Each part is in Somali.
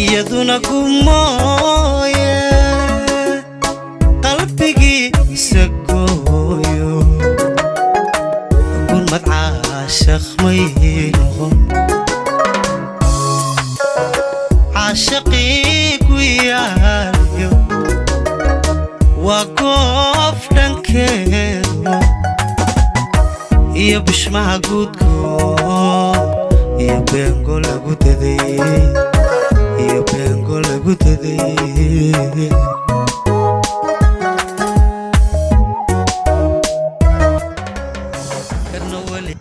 Iyaduna gumooye qalbigiisa gooyo, gurmad caashaq may noqon. Caashaqii ku yaaliyo waa goof dhankeedu, iyo bishmaha guudkood, iyo beengo lagu daday, iyo beengo lagu daday. Karna weli.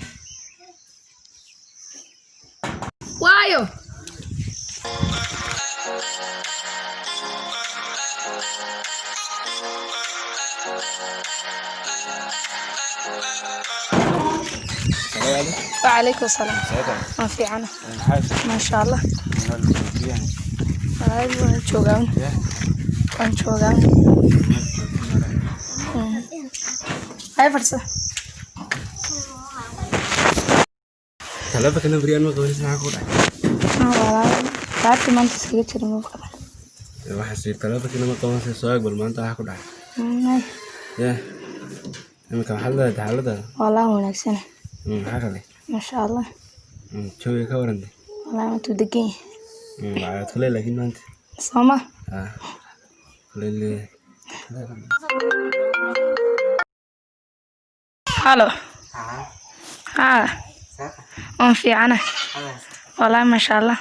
Waayo. Wacalaykum asalaam. Waan fiicana, maasha Allah. Walaal, waan joogaa, waan joogaa. Hay, fadhiso. Taleefanka nambariyaan ma qabanaysa, maxaa ku dhacay? Walaal, laabta maanta iskaga jira, ma qaban. Waxaa sii taleefankina ma qabanaysa, soo ag bal maanta waxaa ku dhacay. Yah, iminka maxaad leedahay xaaladda? Walaa wanaagsana. Maxaa kale? Maasha Allah. Jawiga ka warantay? Walaa maanta wuu degan yahay. Waxaad kuley laakiin maanta. Sooma? Ah, kuley leeyahay. Halo. Haa, waan fiicana walaa, maasha Allah.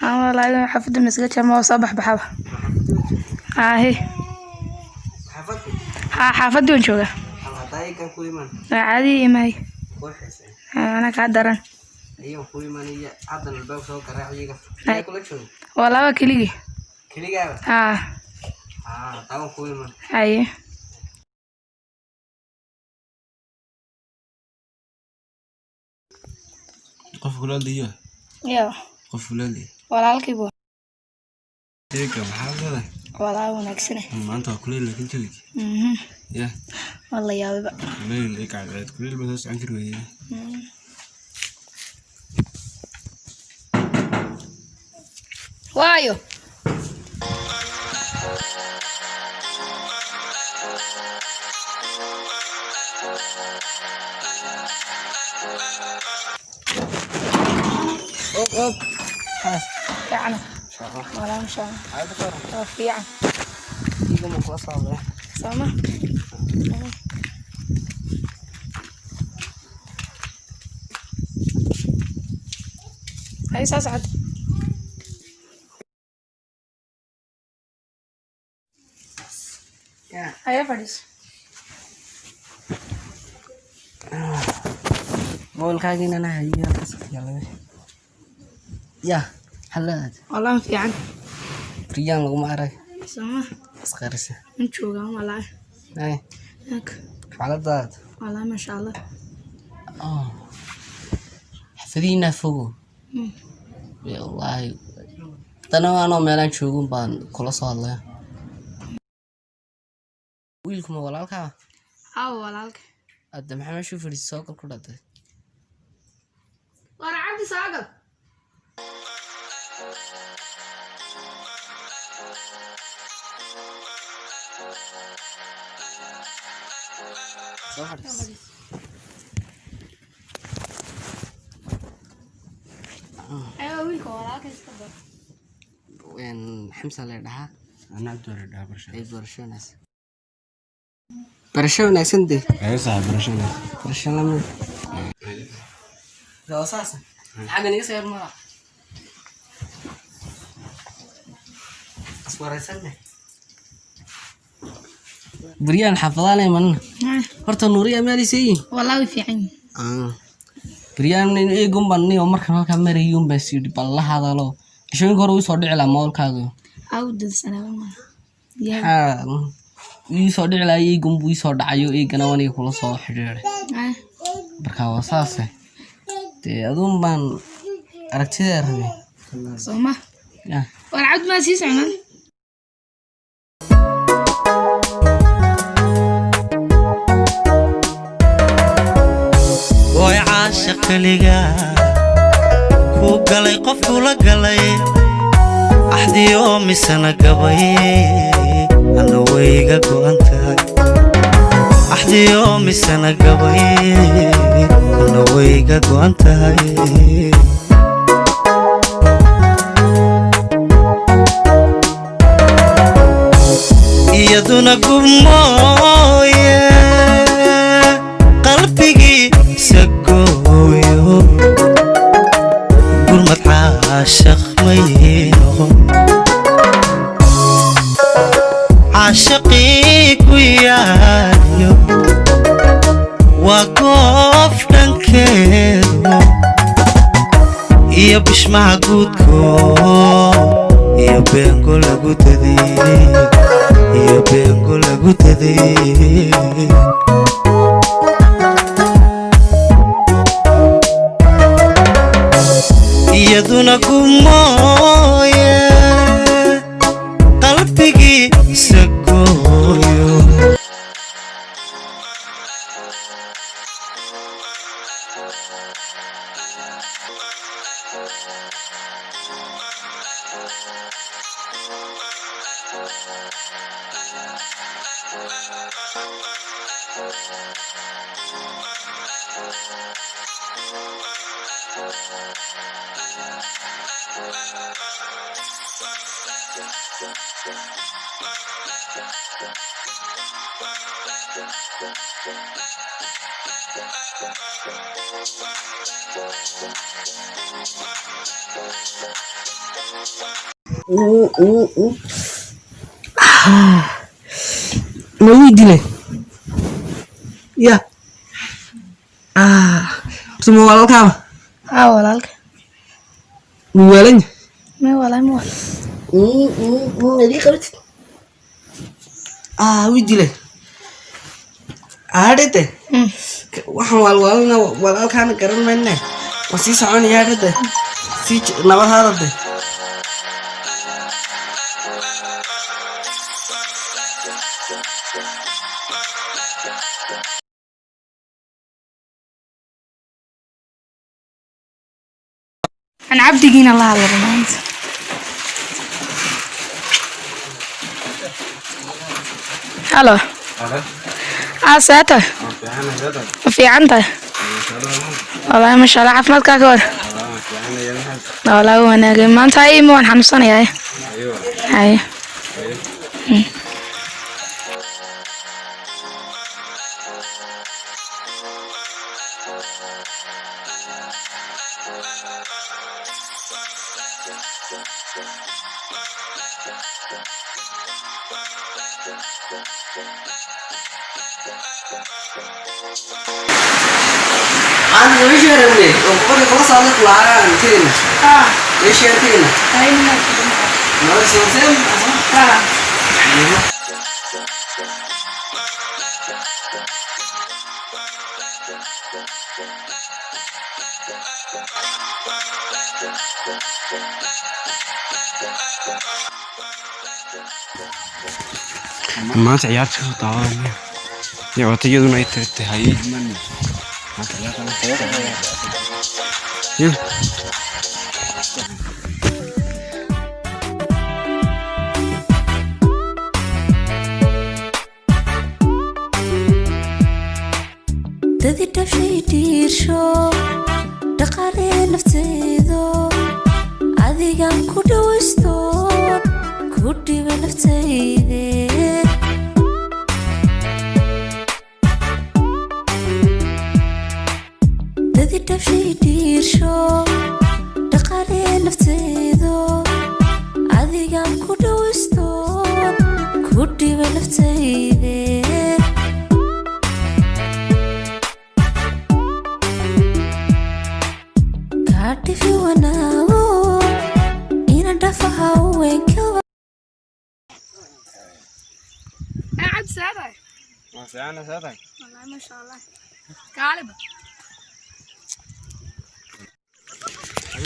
Aan walaa xaafadda ma iskaga jira, ma waa soo baxbaxaba. Haahe, haa, xaafaddii waan joogaa. Waa caadi imahay, anaa kaa daran. Walaa waa keligii. Haa, haye. Qof kula hadlayo? Yo. Qof kula hadlayo? Walaalkii bu. Eega, maxaad leedahay? Walaa wanaagsane. Maanta waa kuleyl laakiin jawiga. Yah. Waa la yaabayba. Kuleyl ee kacdeed, kuleyl ba soo socon kari weyday. Waayo. Fiican walaa, masha Allah, waa fiican. Sooma? Hay, soo socod. Haya, fadhiiso. Mobilkaagiina hayo halkaas yaala. Yah, maxaad leedahay? Walaa fiican. Riyaan laguma arag. Sooma? Isqarisa. Ma joogaan walaa. Ay. Ag. Xaaladaad? Walaa, masha Allah. Xafadiinaa fogo. Wallaahi tana anoo meelaan joogun baan kula soo hadlaya. Wiilkuma walaalkaa? Aawo walaalka. Hadda maxaa meesha u fadhiisay? Soo gal ku dhatay. War Cabdi, soo gal. Soo fadhiis. Aywa, wiilka walaalka iska bar. Xamsa la dhahaa. Ana Cabdi waa la dhahaa, barasho. Ay, barasho wanaagsan, barasho wanaagsan dee. Ee saaxiib, barasho wanaagsan. Barasho lamid waa saas xaggan iga soo mara, iswaraysanne buryaan xaafadaan imanina. Horta Nuuriya meelisay? Walaa way fiican yihiin. Buryaan eegun baan niyo markan halkaa marayuun baan sii bal la hadalo. Cishooyinka hore uu soo dhici lahaa moolkaaga. Aw dansanaa ma yaa. Maxaa ii soo dhici lahaa? Eegun buu ii soo dhacayo, eegana waniga kula soo xidhiidhay. Marka waa saase dee, aduun baan aragtidaa rabay. Sooma? Yah. War Cabdi, maa sii socnaan? Way caashaq keliga ku galay. Qofku la galay axdiyo misana gabay, ana wayga go'an tahay. Axdiyo misana gabay, ana wayga go'an tahay. Iyaduna gubmooye qalbigiisa gooyo, gurmad caashaq mayno, caashaqii ku yaaliyo waa goof dhankeedu iyo bishmaha guudko iyo beengo lagu daday, iyo beengo lagu daday. Iyaduna gumooye qalbigiisa gooyo. Ma wii dilay ya? Horta ma walaalkaaba? Haa, walaalka. Ma waalan? May, walaal, ma wal. Adii qabatid. Wii dilay aadhade. Waxaan waalwaalana walaalkaana garan mayne, waan sii soconaya aadhade, sii nabadhaadade. Aan cabdigiina la hadlaba maanta. Halo. Seeta ma fiican tahay? Wallaahi masha Allah, caafimaadkaa ka war? Wallaahi wanaagay maanta. Ay, ma waan xanuunsanayaa. Haye. Maanta meeshii rabnay oo qofka kula socda kulaagaan tegayna, meeshii aan tegayna nolosha. Maanta ciyaarta kasoo daawanaya iyo watayaduna ay tahay maanta ciyaarta. Yeah. Dadi dhashay dhiirsho dhaqaale nafteedo, adigan ku dhawaystoon ku dhiba naftayde. Dadi dhashay dhiirsho dhaqaale nafteedo, adigan ku dhawaystoon ku dhiba naftayde. Kaadhifi wanaago ina dhafa haweenkaba. Cabdi, seeta? Waa fiican, seetahay? Wallaahi masha Allah, kaaliba.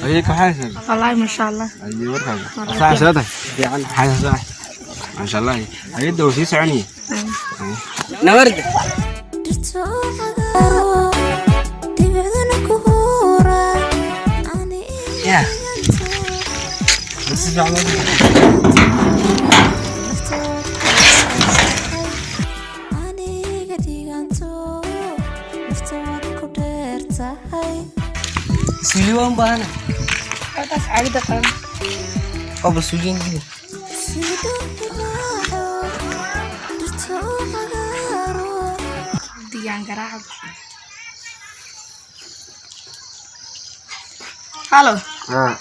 Ayay ka xaysan. Wallaahi masha Allah. Ayay warkaaga sax seetahay fiican xaysan sax masha Allah. Ayada oo sii soconaya. Nawarda. Dhirto cagaaro dhibicdana ku huura ani. Ya. Si fiican loo Aniga dhiganto nafta waad ku dheer tahay. Suuli waan baahana. Halkaas caagida qaban. Qaba suuliyan gidi. Siduu ilaaho dhirta u cagaaro. Digaan garaaca. Halo. Ah.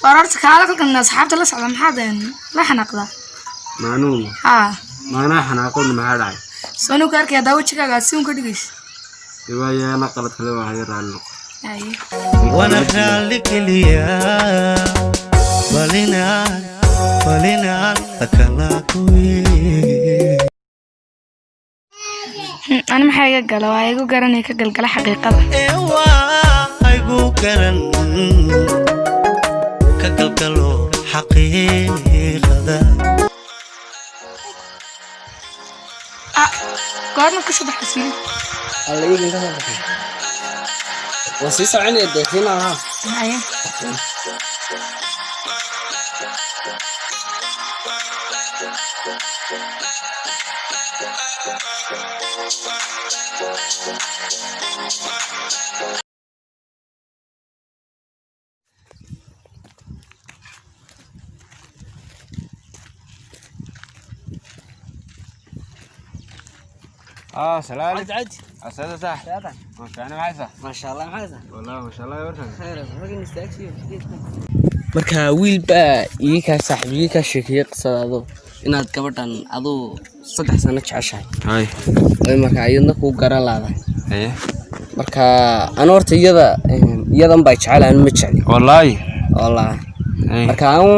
War horta kaala kolkan asxaabta la socda maxaad la xanaaqdaa? Maanuun? Haa. Maanaa xanaaqoon, maxaa dhacay? Soo anigu ka arkaya haddaa wejigaaga aad si un ka dhigaysa. Iwaayaana qalad kale waa hayo, raalli noqo. Haye. Wana raalli geliyaa balinaan balinaan akala kuye. Ani maxaa iga gala? Waa igu garanaya ka galgala xaqiiqada. Ee waa igu garan ka galgalo xaqiiqada. Ah, goorma ka soo baxay suuli? Alla iigan ka soo baxay. Waan sii soconaya dee, siina lahaa. Haye. Ah, salaam. Cadi cadi. Asada sax. Ma fiicna, maxay sax? Maasha Allah, maxaa haysaa? Wallahi ma sha Allah, warkan. Marka wiil baa ii kaa saaxiib ii kaa sheekeeyey qisada aduu inaad gabadhan aduu 3 sano jeceshahay. Hay. Oy marka iyadna kuu garan laadahay. Haye. Marka anu horta iyada iyadan baa jecel, anu ma jecli. Wallahi. Wallaahi. Hay. Marka anu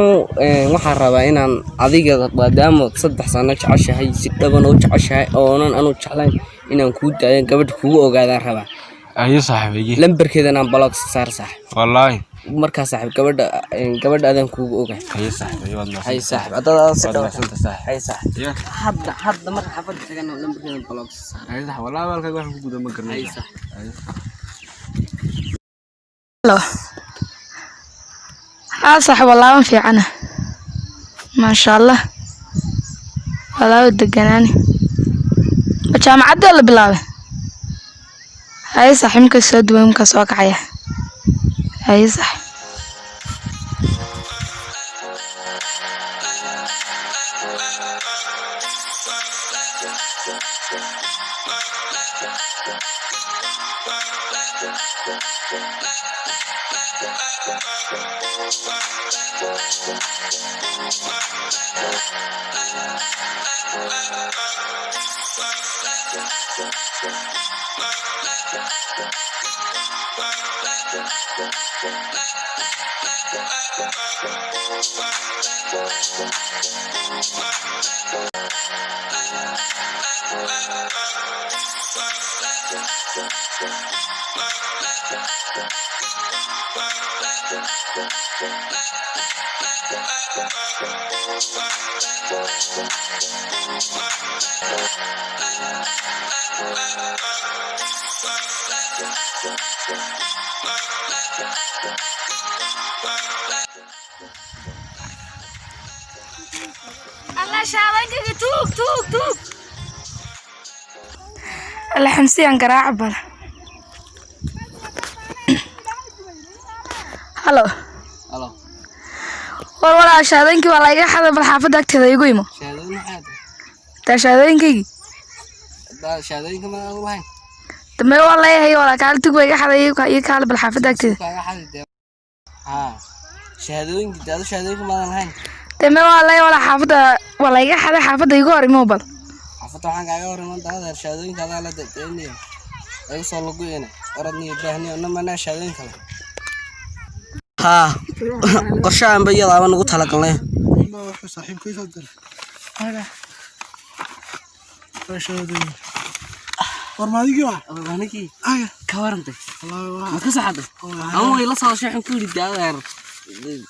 waxaan rabaa inaan adiga maadaama 3 sano jeceshahay, si dhaban u jeceshahay oonan anu jeclayn, inaan kuu daayo gabadha kugu ogaadaan rabaa. Ayo saaxiibigi. Lambarkeedana aan block saar, saaxiib. Wallahi. Markaa saaxiib gabadha adaan kugu ogahay. Haye saaxiib, waad Hay saaxiib, haddaad aad si waad dhaw mahadsantahay saaxiib. Hay saaxiib. Ya. Hadda marka xaafadda tagana lambarkeeda block saar. Haye saaxiib, wallahi walkaaga wax ku guda ma garanayo. Hay saaxiib. Haye. Halo. Haa saaxiib, waa laaban fiicana. Maasha Allah. Waa laaba deganaani. Ma jaamacadda la bilaabay? Haye saaxiib, markaa soo duway markaa soo kacaya. Haye saaxiib. Allah shaadaynkayga, tuug tuug tuug. Alla xamsiyaan garaaca bala. Halo. Halo. War walaa shaadaynkii waa la iga xaday, bal xaafadda agteeda igu imo. Shahaadooyin maxaa tahay? Taa shaadooyinkaygii. Haddaa shahaadooyinka ma aad u lahayn. Dambe waa leeyahay walaa, kaali tug baa iga xaday iyo kaali bal xaafadda agteeda. Kaaga xadi dee. Haa, shahaadooyinka dee adu shahaadooyinka maadan lahayn. Dambe waa leeyahay walaa, xaafadda waa la iga xaday, xaafadda igu hor imo bal. Xaafadda waxaan kaaga hor iman daada shahaadooyinka adaa la dadeynayo igu soo luguyena orodniyo baahniyo namanaa shahaadooyinka le. Haa, qorshahanba iyadaaba nagu talagalnay. Wuxuu saaxiibkay soo diray waa shahaadooyin. War maadigii waa Anigii. Aya. Ka warantay? Wallaahi waa. Ma ka saxaday ama way la soo waxaan ku yidhi daadeer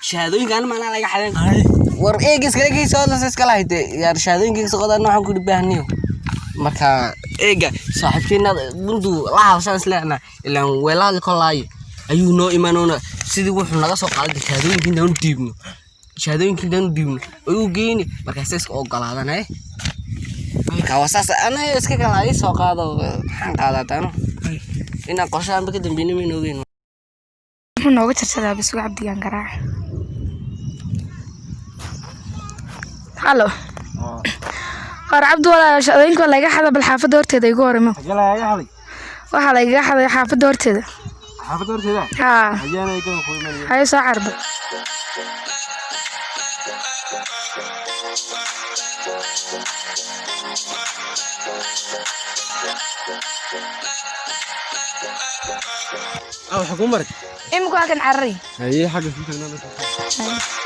shahaadooyinka ani maanaa laga xadeen. Ay. War eeg iskale kiisa hadlas iska lahayd yaar shahaadooyinka soo qodan waxaan ku yidhi baahniyo. Marka eega saaxiibkeena bundu la hadashaan isleena ilaan weelaha kolaayo ayuu noo imanoona sidii wuxuu naga soo qaaday shahaadooyinka inaan u dhiibno. Shahaadooyinkii intaan u dhiibno way u geyni, markaasay iska ogolaadan. Haye, marka waa saas. Anaga iska kala ii soo qaado, maxaan qaadaa taano inaan qorshahanba ka dambeyna mayna ogeyn. Muxuu nooga jarjaraa bisuga cabdigaan garaaca. Halo, war Cabdi, walaa shahaadooyinka waa laga xada. Bal xaafadda horteeda igu horimo. Xagee lagaaga xaday? Waxaa lagaga xaday xaafadda horteeda. Xaafadda horteeda? Haa. Hayaana gadan ku imanaya. Haye, soo carba. Ah, waxa ku maray. Imika waa kan cararay. Haye, xagga sii tagnaa.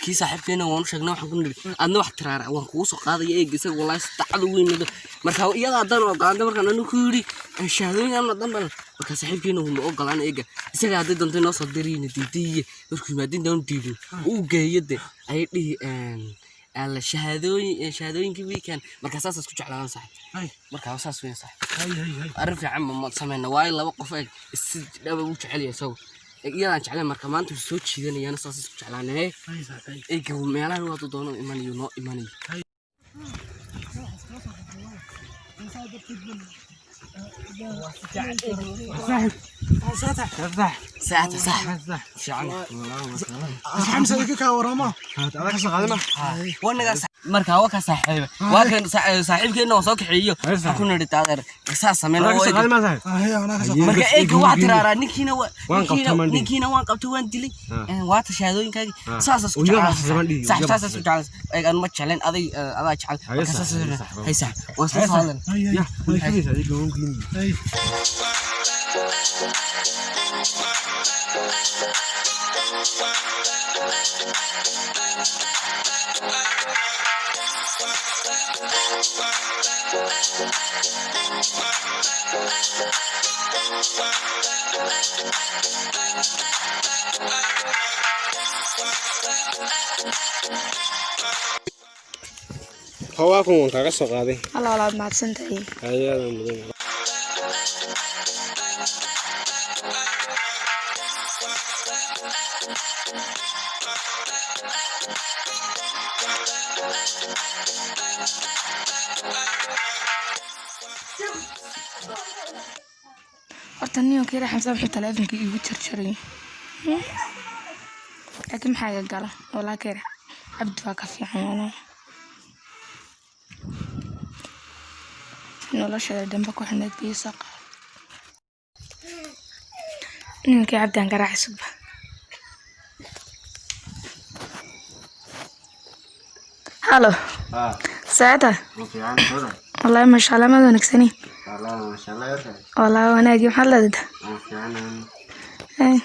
Kii saaxiibkeena waan u sheegnay, waxaan ku nidhi adna wax tiraara waan kugu soo qaadaya. Eeg, isaga wallahi si dacad ugu yimid. Marka iyada haddaan ogolaanta, markaan anigu ku yidhi shahaadooyin ama dhanban, marka saaxiibkeena wuu na ogolaan. Eega, isaga hadday doonto inoo soo diriyna diidiye, markuu yimaado intaan u dhiibno uu geeyo de ayay dhihi alla shahaadooyinkii weekend. Marka saas isku jeclaadaan, saaxiib. Marka saas weyn, saaxiib, arrin fiican ma sameyna, waayo laba qof eeg si dhaba u jecel yahay isagu. Eeg, iyadaan jeclayn, marka maanta wuu soo jiidanayana, saas isku jeclaanay. Eeg, meelahan waadu doono imanayo, noo imanayo. Saacada, saaxiib, fiican. Xamsa idinka kaa warama. Adaa ka soo qaadana. Wanagaa marka waa ka saaxiiba, waa kan saaxiibkeena oo soo kaxeeyo. Waxaan ku nidhi taadeer saas sameyn. Adaa ka soo qaadana, saaxiib. Haye, anaa ka soo. Marka eega waa tiraaraa ninkiina waa Waan ninkiina qabtay, maan dhihi. Ninkiina waan qabtay, waan dilay. Waa tashaadooyinkaagii, saas isku Oo iyaga jeclaa. xasuusan dhihi, Saaxiib, iyaga saas isku jeclaa. Eeg, aan ma jeclayn aday, adaa jecel. Haye, Marka saas saaxiib, saaxiib. Hay saaxiib, waan isla soo hadlan. Ya, way sugaysaa adiga, waan geynaya. Haye. Hawaa kun waan kaaga soo qaaday. Alla, walaad mahadsantahay. Haye, aadaan mudan. Horta ninka yara Xamsa wuxuu taleefanka iigu jarjaray. Laakiin maxaa iga gala? Walaa ka yara Cabdi waa ka fiican walaa. Noloshada dambe ku xidhnayd biyo soo qaad. Ninkii Cabdi aan garaaci sugba. Halo. Ah. Saacada. Ma fiican soo. Wallaahi maasha Allah, maad wanaagsani. Wallaahi maasha Allah yarka. Wallaahi wanaagi, maxaad leedahay? Ma fiican. Hey.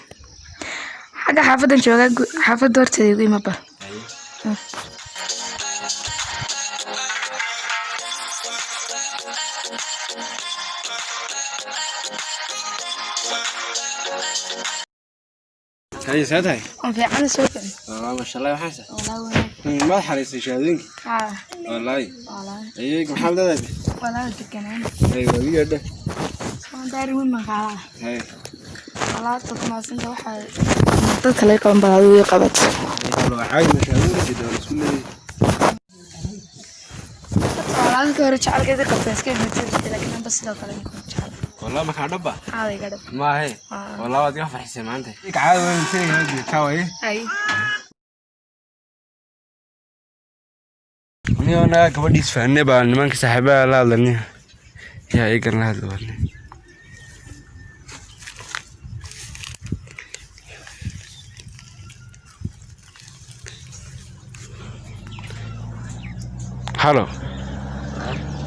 Xagga xaafadan joogaa, xaafadda horteeda igu ima bal. Haye. Haye, see tahay? Waan fiican, soo fiican. Wallaahi maasha Allah, waxaan sa. Wallaahi wanaag. Maad xariisay shahaadooyinka? Haa. Wallaahi. Wallaahi. Haye, maxaad leedahay? Wallaahi deganaan. Haye, waa igu yeedha. Waan daari weyn baan qaadaa. Haye. Wallaahi dadka mahadsantahay, waxaa dadka laga qaban baa adigu ii qabat. Waa caadi, ma shahaadooyinka jidda waa la isku leeyahay. Wallaahi ka hore jecelkeedii qabtay iska imatay, laakiin anba sidoo kale iminka jecel. Wallaahi makaa dhaba? Caada iga dhab. Maahe. Wallaahi waad iga farxisay maanta. Caadi waan tagay kaawaye. Ay. Niyo naga gabadhiis fahanay baa nimanka saaxiibaha la hadlanay. Yaa iyagan la hadla warne. Halo.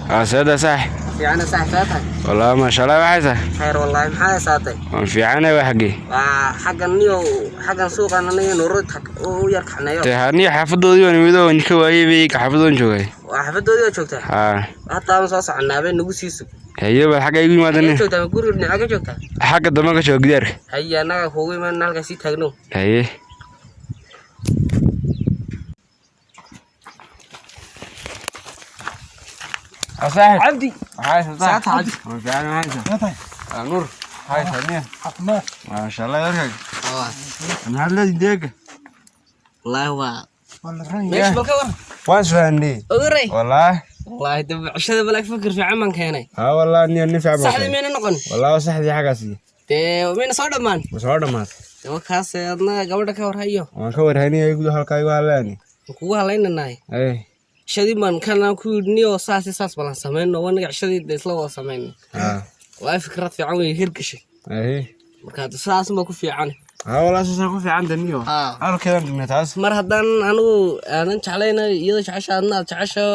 Ah, sada saax. Fiicana saaxiib, see tahay? Wallaahi maasha Allah, waxay tahay. Khayr wallaahi, maxaa heesaatay? Waan fiicanahay, waa xaggee? Waa xaggan niyo, xaggan suuqan aniga nuurud u yar kaxneeyo. Dee aniga xaafadoodii waan imid oo ninka waayey bay xaafadoon joogay. Waa xaafadoodii oo joogtaa? Haa. Hataa ma soo soconaabay, nagu sii sug. Haye, bal xagga igu Xaggee yimaadane. joogtaa? Ma guriga dhinaca ka joogtaa? Xagga dambe ka jooga gidaarka. Haye, annaga kuugu imaan, halkaa sii taagno. Haye. Saaxib. Cabdi. Waxaa Saata Cabdi. Ma fiican maxaysa? Nuur. Haysa niya. Caafimaad. Maasha Allah yarkaaga. Maxaad leedihin deega? Wallaahi waa Waa la ran yahay. meesha bal ka war. Waan isfahanay. Ogaray. Wallaahi. Wallaahi dab cishada balaag fikir fiican baan keenay. Haa wallaahi niyo nin fiican baa Saxdii tahay. mayna noqon. Wallaahi waa saxdii xaggaasi. Dee mayna soo dhammaan. Ma soo dhammaatay. Dee wakaas adna gabadha ka war hayo. Waan ka warhaynaya gudaha halkaa igu hadlaani. Waan kugu halaynanahay. Ay. Cishadii baan kana ku yidhni oo saas iyo saas balan samayno wanaga cishadii dee isla wada samayno. Haa. Wallaahi fikrad fiican way hirgashay. Ay. Marka hadda sidaas unbaa ku fiican. Haa wallaahi saasaa ku fiican daniyo. Haa. Halkeedan dhignay taas. Mar haddaan anigu aanan jeclayna iyada jecesha adna aad jecesho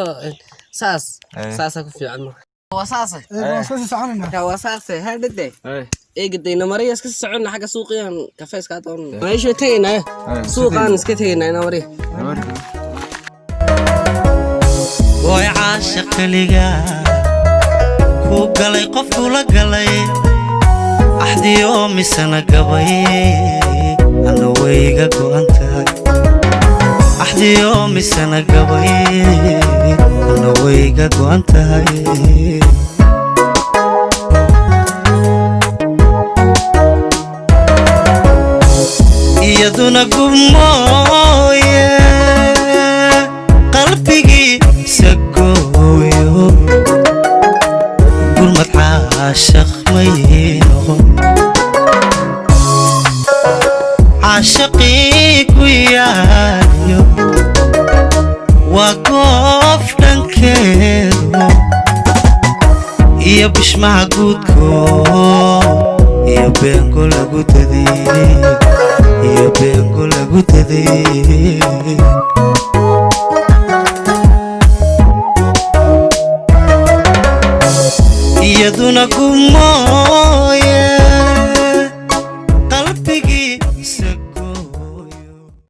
saas Eh. saasaa ku fiican marka. Waa saase. Ee, waan iska sii soconaynaa. Marka waa saase hadhade. Ay. Eegadayna mariya iska sii soconna xagga suuqiyaan kafeeska doon. Meesha tegaynaa. Eh, Suuqaan iska tegaynaa ina mariya. Way caashiq keliga ku galay qof kula galay axdiyo misana gabay ana wayga go'an tahay axdiyo misana gabay ana wayga go'an tahay. Iyaduna gubmooye qalbigiisa gooyo gurmad caashaq may noqon caashaqii ku yaayo waa goof dhankeedu iyo bishmaha guudko iyo beengo lagu daday iyo beengo lagu daday. Iyaduna gumooye.